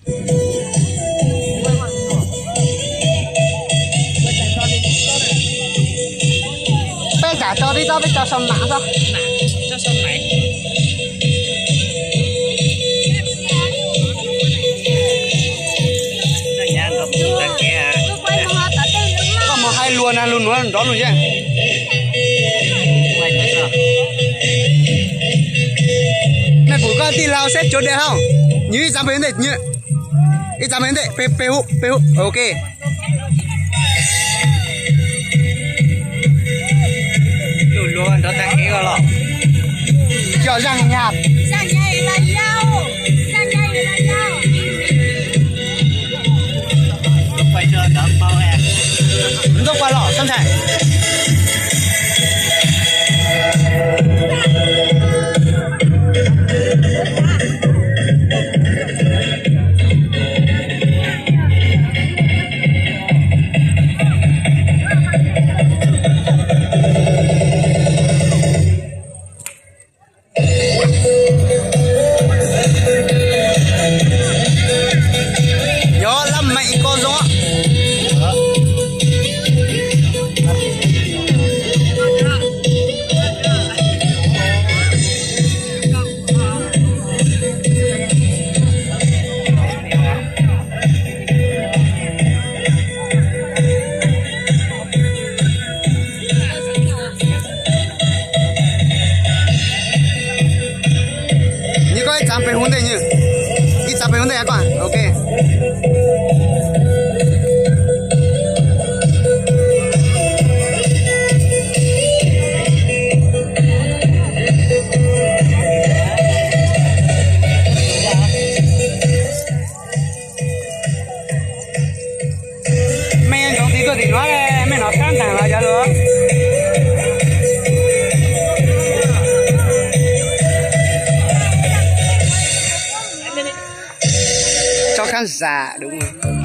Peb tsam tso tib tsob peb tso sau mam xwb. Koj mus hais luag na, luag nuav nrov luag yeej. Mej pum koj tij laug seb cuav dej hab. Nws ib txav pem ntej, ib txav pem ntej, peb, peb hub, peb hub, ok. Luag nrov tag kev ko los. Cov zaj nyab. Ntxooj paj los sab ntshai. Nyob lab meem ko zoo. Nyob koj ib txav pem hub ntej, nyob ib txav pem hub ntej koj, ok. Mej ntsoov tiv tuaj tim nuav, mej nov sab ntaag los yog lug. Tso khab zam đúng.